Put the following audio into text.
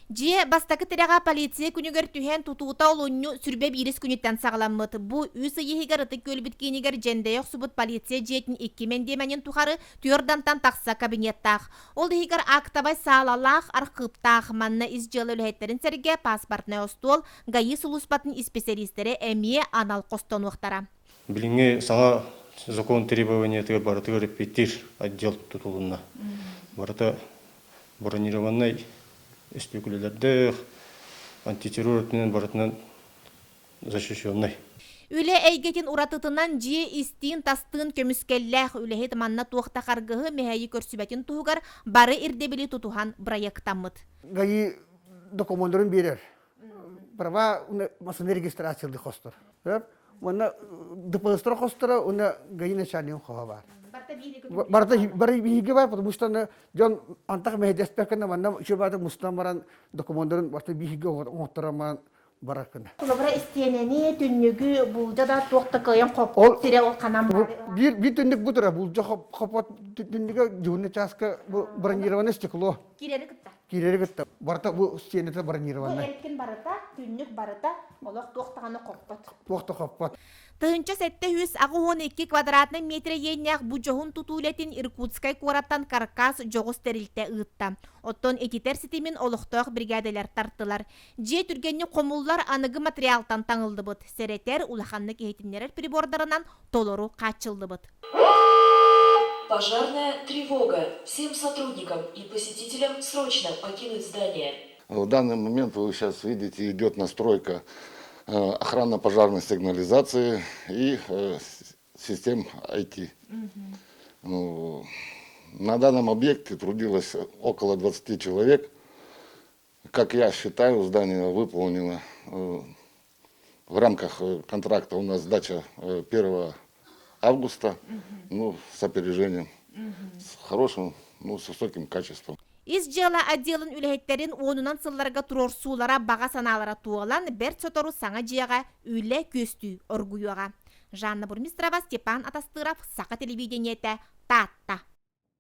Дьиэ бастакы тирэҕэ полиция күнүгэр түһэн тутуута олунньу сүрбэ биирис күнүттэн саҕаламмыт. Бу үс ый иһигэр Ытык Күөлбүт киинигэр дьэндэйэ охсубут полиция дьиэтин икки мэндиэмэнин тухары түөрдантан тахса кабинеттаах. Ол иһигэр актовай саалалаах, архыыптаах. Манна ис дьыала үлэһиттэрин сэргэ паспортнай остуол, ГАИ сулууспатын исписэлиистэрэ эмиэ анал хостонуохтара. Билиҥҥи саҥа закон требованиятыгар барытыгар эппиэттиир отдел тутулунна. Барыта бронированнай өстүөкүлэлэрдээх, антитеррор өттүнэн барытынан защищенный. Үлэ эйгэтин уратытынан дьиэ истиин-тастыын көмүскэллээх үлэһит манна туох да харгыһы, мэһэйи көрсүбэтин туһугар бары ирдэбили тутуһан бырайыактаммыт. ГАИ докумуоннарын биэрэр. Права массыына регистрациялыы хостор. Уонна ДПС-тар хосторо уонна ГАИ начальнигын хоһо баар. Барыта бары биһиги бар, потому что дьон антах мэһэйдэспэккэ манна үчүгэй мустан баран докумуоннарын барыта биһиги оҥотторон баран барар гына. Холобура истиэнэни, түннүгү, булдьа да туох да кыайан хоппот сирэ ол ханан бар. Биир биир түннүк бу тура булдьа хоппот түннүгэ дьуһунна чааска бу бронированное стекло. Киирэри кытта. Киирэри кытта барыта бу стенета бронированнай. Бу эркин барыта, түннүк барыта олох туох даҕаны хоппот. Туох да хоппот. 1782 квадратнай метр иэннээх бу дьоһун тутуу үлэтин Иркутскай куораттан каркас дьоҕус тэрилтэ ыытта. Оттон ититэр ситимин олохтоох бригадалар тартылар. Дьиэ түргэнник хомуллар аныгы материалтан таҥыллыбыт, сэрэтэр, улаханнык иһитиннэрэр прибордарынан толору хааччыллыбыт. Пожарная тревога! Всем сотрудникам и посетителям срочно покинуть здание. В данный момент вы сейчас видите, идет настройка охранно-пожарной сигнализации и систем IT. Ну, на данном объекте трудилось около 20 человек. Как я считаю, здание выполнено в рамках контракта у нас сдача 1 августа, ну, с опережением, с хорошим, ну, с высоким качеством. Ис дьыала отделын үлэһиттэрин уонунан сылларга туруорсуулара баҕа санаалара туолан, бэрт сотору саҥа дьиэҕэ үлэ күөстүү оргуйуоҕа. Жанна Бурмистрова, Степан Атастыров, Саха телевидениетэ, Таатта.